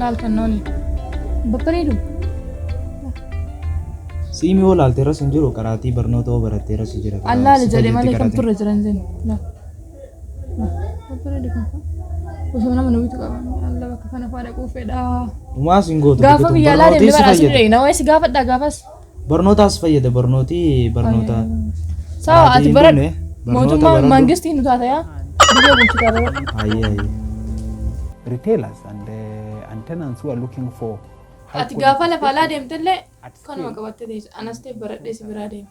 Laal kan nooli. Babbareedu. Siimii hoo laalte irras hin jiru qaraatii barnoota hoo barattee irras jira. Allaale jedhe malee kam turre jiran jennu. Laal. Babbareedu kan fa'a. Osoo nama nu bitu qaban. Alla bakka kana fa'a dhaquu fedhaa. Umaas hin gootu. Gaafa biyya alaa deemne bara asii dheeyna. Wayi si gaafadhaa gaafas. Barnootaas fayyada barnooti barnoota. Sawa ati Qaraatii hin baradhu. dhumne, barnoota Mootummaa baradhu. mangistii nu taata yaa. Biyya bulchitaa baradhu. Ayyee ayyee. Retailers and tenants who are looking for high Ati gaafa quality lafa alaa deemtellee at kanuma scale. qabattee teessa. Anas ta'e baradhee si biraa deema.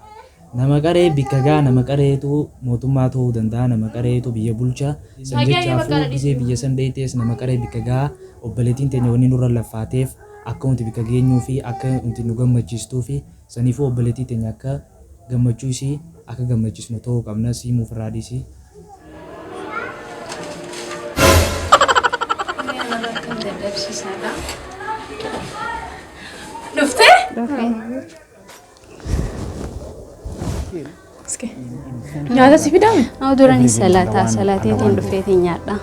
Nama qaree bikka gaa nama qareetu mootummaa ta'uu danda'a nama qareetu biyya bulcha san Hagee bakka jechaafuu na gisee dhiisuu. Biyya san dheeytees nama qaree bikka gaa obboleettiin teenya wanni nurra laffaateef akka nuti bikka geenyuu fi akka nuti nu gammachiistuu fi saniifuu obboleettii teenya akka gammachuu isii akka gammachiisnu ta'uu qabna siimuu ofirraa dhiisi. Dadhabsiisaadha. Dhuftee? Dhufe. Nyaata si fidaame? Haa durani salaataa salaateetiin dhufeetiin nyaadha.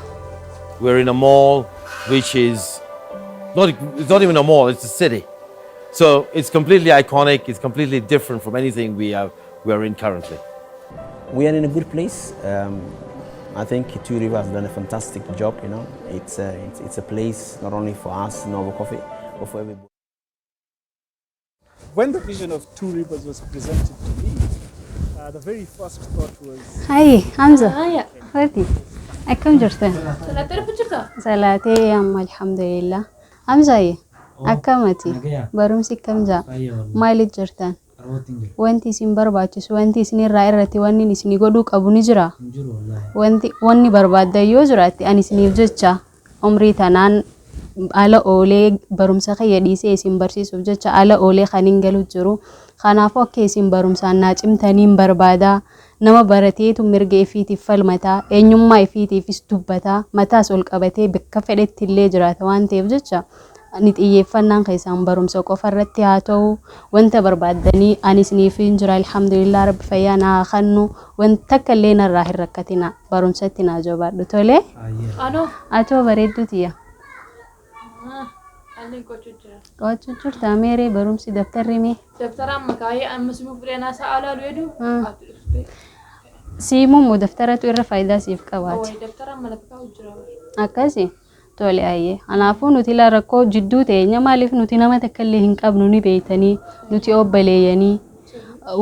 We're in a mall which is not, it's not even a mall, it's a city. So it's completely iconic, it's completely different from anything we are in currently. We are in a good place. I think Two Rivers has done a fantastic job. It's a place not only for us, Novo Coffee, but for everybody. When the vision of Two Rivers was presented to me, the very first thought was Hayi Hamza. Haya. Fati. Akkam jirta? Salaattee dhufu jirta? Salaatee amma alhamdulillah. Hamzaaye. Akkamati? Nagaya. Barumsi akkam jaa? Fayya wallahi. Maaliif jirtan? Qarootti hin jiru. Wanti isin barbaachisu wanti isinirraa irratti wanni isin godhuu qabu ni jira. Hin jiru wallahi. Wanti wanni barbaaddan yoo jiraatte ani isiniif jecha umrii tanaan ala oolee barumsa kiyya dhiisee isin barsiisuuf jecha ala oolee kan hin galu jiru. Kanaafuu akka isin barumsaan naa cimtaniin barbaada. Nama barateetu mirga ifiitiif falmataa, eenyummaa ifiitiifis dubbataa, mataas ol qabatee bakka fedhetti illee jiraata waan ta'eef jecha ani xiyyeeffannaan keessaan barumsa qofa irratti haa ta'u. Wanta barbaaddanii ani isiniif hin jira, alhamdulillah, rabbi fayyaa naa haa kennu, wanta akka illee narraa hin rakkatina, barumsatti naa jabaadhu, tole. Ayyee. Anoo. Atoo bareeddu tiyya. Alli qochuu jira. Qo'achuu jirta meeree barumsi daftarri mee? Daftara amma kaayee amma simuu fudhee naa sa'a laalu hedu. Ati dhuftee. Siimuu moo daftaratu irra faayidaa siif qabaate? Wayi daftara amma lafa kaa'u jira. Akkasi tole, ayyee. Kanaafuu nuti ilaa rakkoo jidduu teenya maaliif nuti nama takka illee hin qabnu ni beeytanii, nuti obboleeyyanii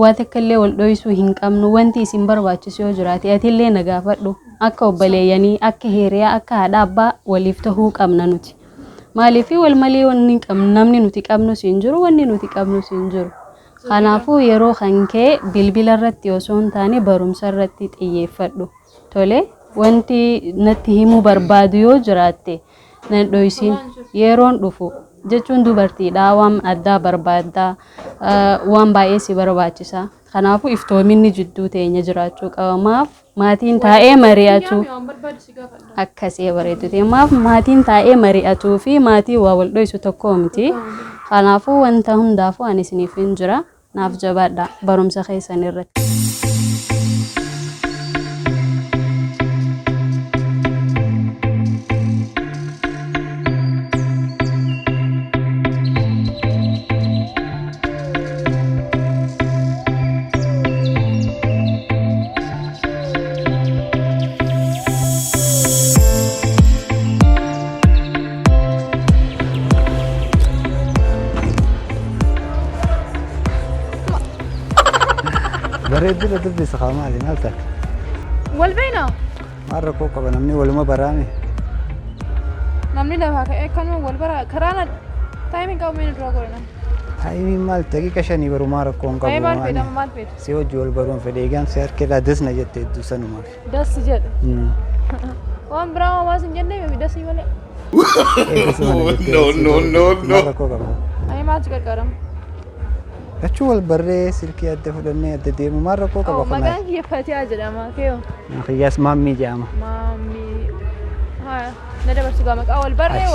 waa takka illee wal dhoysuu hin qabnu. Wanti isin barbaachisu yoo jiraate atillee na gaafadhu. Akka obboleeyyanii, akka hiriyaa, akka haadha abbaa waliif tahuu qabna nuti. Maaliif wal malee wanni hin qabnu, namni nuti qabnus hin jiru, wanni nuti qabnus hin jiru. Kanaafuu yeroo kan kee bilbila irratti osoo hin taane barumsa irratti xiyyeeffadhu. Tole, wanti natti himuu barbaadu yoo jiraatte nan dhoysin. Yeroon dhufu jechuun dubartiidha, waan addaa barbaadda, waan baay'ee si barbaachisa. Kanaafuu iftoominni jidduu teenya jiraachuu qaba. Maaf maatiin taa'ee mari'atu Waan barbaadu si gaafadha. Akkasii bareedu ta'e, maaf maatiin taa'ee mari'atuu fi maatiin waa wal dhoysu tokko miti. Kanaafuu wanta hundaafuu ani isiniif hin jira. Naaf jabaadha barumsa keessan irratti. Bareedduu dubbisa haa, maali, maal taate? Wal beeknaa? Maal rakkoo qaba? Namni waluma baraame. Namni lafaa ka'ee akkanuma wal bara karaa taayimiin qabu mee dura godhana. Taayimiin maal, daqiiqa 5 barumaa rakkoo hin qabu. Maal fedha, maal feetu? Si hojii wal baruun fedhe, egaan si harkeedhaa dasna jette hedduu sanumaaf. Dassi jedhe. Waan biraa homaa sin jenne dasii malee. No, no, no, no. Maal rakkoo qaba? Ani maal si gargaaramu? Jechuu wal barree silkii adda fudhannee adda deemu maal rakkoo qaba Oh, kun? maqaan kiyya Fatihaa jedhama. Keeyo. Kiyyaas Maammii jedhama. Maammii. Haa, na dabarsu gaa maqaa wal barree.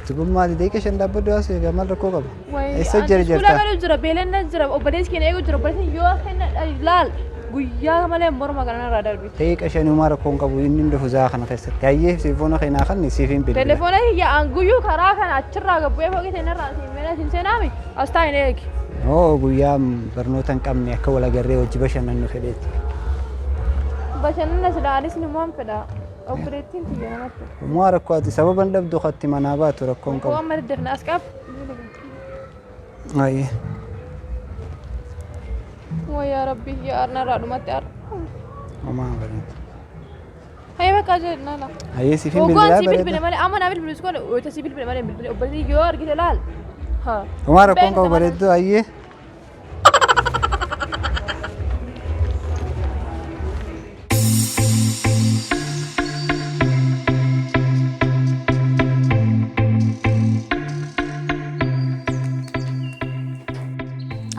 Tubun maali, daqiiqa 5 dhaabbadhu as egaa, maal rakkoo qaba? Wayi, Eessa jira iskuula jirta? galuu jira, beelan jira, obboleessi keenya eeguu jira, obboleessi yoo kenna laal Guyyaa malee morma kana irraa darbiti. Daqiiqa shanumaa rakkoon qabu inni hin dhufu zaa kana keessatti. Hayyee telefoona keenyaa kan siif hin bilbila. Telefoona kiyya an guyyuu karaa kana achirraa gabbu'ee fooqii seenarraa siin mana siin seenaami as taa'in eegi. Oo guyyaa barnoota hin qabne akka wal agarree hojii bashannannu fedheeti. Bashannana silaa anis numaan fedha. Obboleettiin tiyya namatti. Homaa rakkoo ati sababa hin dhabdu katti manaa baatu rakkoon Koo qabu. amma daddafna as qab. Hayyee. Wayyaa rabbii yaa arnarraa dhumatti ar. Homaa bareeda. Hayyee bakka jedhu nala. Hayyee siif hin Hoggaan bilbilaa si bilbile bareeda. malee amma naa bilbilu kun wayita si bilbile malee hin bilbile obboleettii yoo argite laal. Haa. Homaa rakkoon qabu bareedduu hayyee.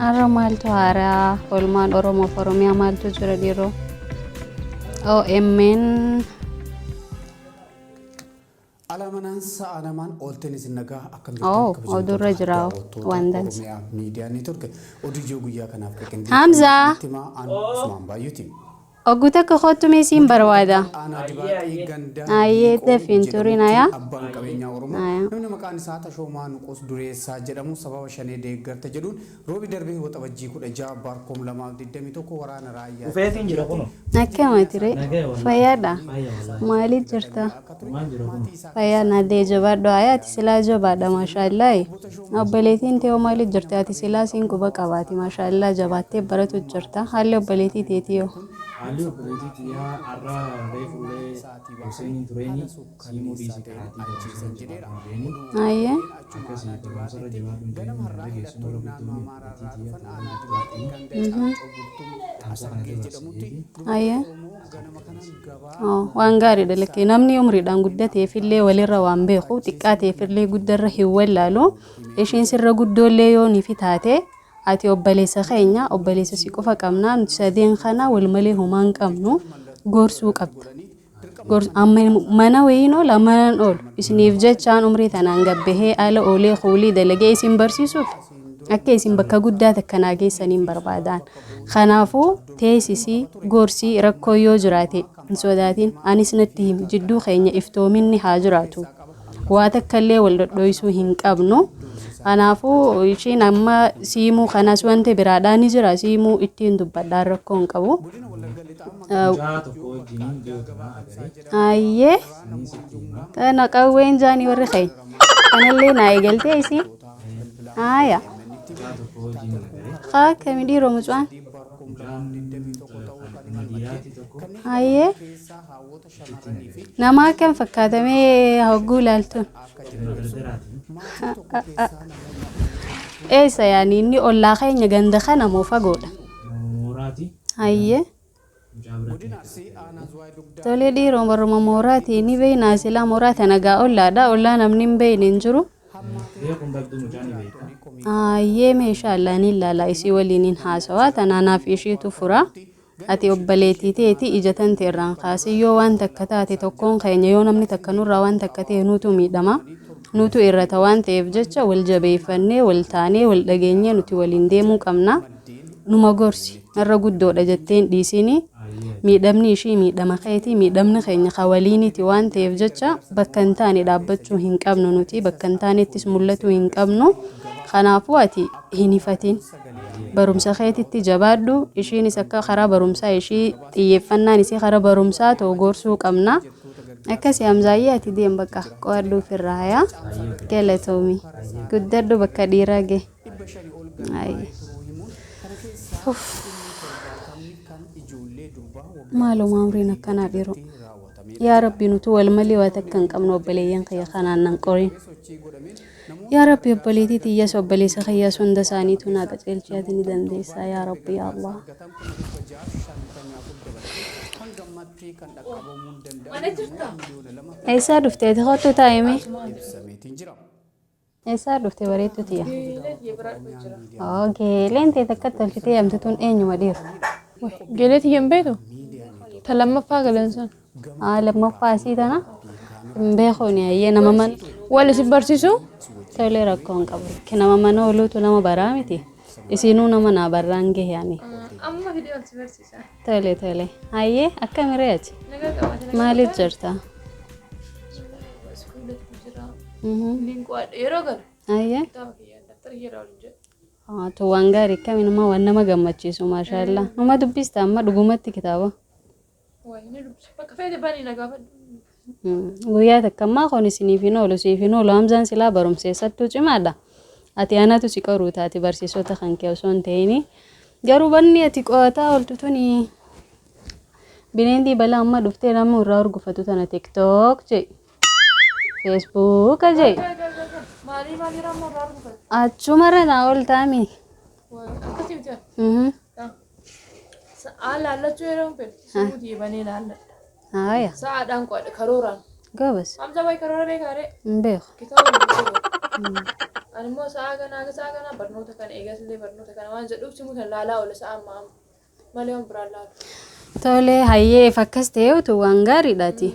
Har'a maaltu haaraa oolmaan Oromoof Oromiyaa maaltu jira dhiiroo? OMN Alamanaan sa'a namaan oolteen isin nagaa akkam Oh, jirtan oduurra jira waan dansa. Oromiyaa miidiyaa neetwork oduu ijoo guyyaa kanaaf Hamza! Himaa aan Usmaan Baay'ooti. Oggu takka kottu mee siin barbaada. Aanaa dibaaxii ganda Ayyee dafiin turin ayaa. abbaan qabeenyaa Oromoo Ayaa. namni maqaan isaa Tashoomaa Nuqus Dureessaa jedhamu sababa shanee deeggarta jedhuun roobi darbee waxabajjii 16 baarkoom 2021 waraana raayyaa Dhufeetiin jira kunoo. Akkam ture? Nagaya wallahi. Fayyaadha? Fayya wallahi. Maaliif jirta? Maal jira kunoo. Fayyaa naadee jabaadhu ayaa ati silaa jabaadha maashaallahi. Obboleettiin tee hoo maaliif jirti? Ati silaa siin quba qabaati maashaallaa jabaattee baratu jirta. Haalli obboleettii teetii hoo? Haalli obboleettii tiyyaa har'a reefullee Huseeniin tureeni siimuu dhiisii karaatii barumsarra jabaadhu jedheeni. Ayyee. Akkasii barumsarra jabaadhu jedheeni na dhageessu nurra guddoonni obboleettii tiyyaa ta'uu dhaamsa kana dabarsiseeti. Ayyee. Oh, waan gaariidha lakkee namni umriidhaan guddateefillee walirra waan beeku xiqqaateefillee guddarra hin wallaalu ishiin sirra guddoollee yoo nifi taate ati obboleessa keenya obboleessa si qofa qabnaa nuti sadeen kana wal malee homaa hin qabnu gorsuu qabda. Amma mana wayiin oola manan oolu isiniif jechaan umrii tanaan gabbahee ala oolee kuulii dalagee isin barsiisuuf akka isin bakka guddaa takka naa geessaniin barbaadaan. Kanaafuu teessisii gorsii rakkoo yoo jiraate hin sodaatin anis natti himi jidduu keenya iftoominni haa jiraatu. Waa takka illee wal dhodhoisuu hin qabnu. Kanaafuu ishiin amma siimuu kanas wanti biraadhaa ni jira siimuu ittiin dubbadhaan rakkoo hin qabu. Mucaa tokko wajjiniin dhiyoo tanaa agaree. Ayyee. Sanii sitti himaa. Tana qawween jaanii warri keenya. Kanallee naa eegaltee isii. Haaya. Mucaa tokko wajjin agaree. Haa akkami dhiiroo mucaan? Mucaan kan dhiiraati tokko Ayyee. itti agaree. Nama akkam fakkaatamee hogguu ilaaltuun? Nama dardaraati. Eessa yaani inni ollaa keenya ganda kana moo fagoodha? Nama mooraati. Ayyee. Mucaa biratti agaree. Tolee dhiiroo baruma mooraati ni beeknaa silaa mooraa tana gaa ollaadha. Ollaa namni hin beekne hin jiru. Beekuun dhabduu mucaa ni beekta. Ayyee meeshaa ni ilaala isii waliin hin haasawaa tanaanaaf ishiitu fura. Ati obboleettii teeti ija tante irraan kaasii yoo waan takka taate tokkoon keenya yoo namni takka nurraa waan takka ta'e nutu miidhama. Nutu irrata waan ta'eef jecha wal jabeeffannee wal taanee wal dhageenyee nuti waliin deemuu qabna. Numa gorsi narra guddoodha jetteen dhiisini. Miidhamni ishii miidhama keetii miidhamni keenya ka waliiniti waan ta'eef jecha bakka hin taane dhaabbachuu hin qabnu nuti bakka hin taanettis mul'atuu hin qabnu. Kanaafuu ati hin hifatin. Barumsa keetitti jabaadhu ishiinis akka karaa barumsaa ishii xiyyeeffannaan isii karaa barumsaa ta'u gorsuu qabna. Akkasii Hamzaayyee ati deem bakka qo'adhu ofirraa yaa galatoomi guddadhu bakka dhiiraa gahe. Ayyee. Maaluma umriin akkanaa dhiiroo. Yaa Rabbi nuti wal malee waa takka hin qabnu obboleeyyan kiyya kanaan nan qorin. Yaa Rabbi obboleettii tiyyas obboleessa kiyyas hunda isaaniitu naa qajeelchi ati ni dandeessaa yaa Rabbi yaa Allah. Eessaa dhufte ati kottu taa'ime? Eessaa dhufte bareeddu tiyya? Oo geeleen tee takka tolchitee yaamte tun eenyuma dhiiru? Geelee tiyya hin beektu? Ta lammaffaa galan sun. Haa lammaffaa asii tana hin beekuuni ayyee nama mana. Wal isin barsiisu? Tolee rakkoo hin qabu. Nama mana ooluutu nama baraa miti. Isinuu nama naa barraan gahe ani. Amma fidee ol si barsiisa. Tole tole. Hayyee akkamiree ati? Nagaa qabaate nagaa Maaliif qabaate? jirta? Iskuulatti jira. Niin qo'adha yeroo galu. Hayyee. Kitaaba kiyya daftara kiyya irraa waliin jedhu. Haa, tu waan gaarii akkami nama waan nama gammachiisu maashaallaa. Numa dubbista amma dhugumatti kitaaba. Wayi ni dubbisa. Bakka feete banii na gaafadhu. Guyyaa takka ammaa kun isiniif hin oolu siif hin oolu Hamzaan silaa barumseessattuu cimaadha. Ati anatu si qoruu taati barsiisota kan kee osoo hin ta'ini. Garuu wanni ati qo'ataa ooltu tuni bineentii balaa amma dhuftee nama irraa urgufatu tana TikTok jee Facebook jee Maalii maalii raammoo irraa argufatu? achumarra naa ooltaami. Akkasii miti. Sa'aa laallachuu yeroo hin fedhu. Suutii banee laalladha. Haaya Sa'aadhaan qo'adha karooraan. gobas Hamza wayi karoora beekaa ree? hin beeku. Kitaaba dubbisuu. Ani immoo sa'aa kanaa haga sa'aa kanaa barnoota kana eegas illee barnoota kana waan jedhuuf simuu kan laalaa oola sa'aa ammaa amma. Malee waan biraan laalu. Tole hayyeef akkas ta'e utuu waan gaariidhaati.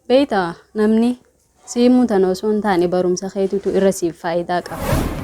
Beektaa namni siimuu tana osoo hin taane barumsa keetitu irra siif faayidaa qaba.